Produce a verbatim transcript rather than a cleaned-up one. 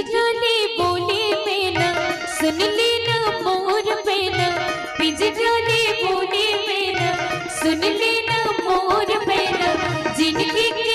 पिंजरा ले बोले मैना, सुन लेना मोर मैना। पिंजरा ले बोले मैना, सुन लेना मोर मैना। जिनगी के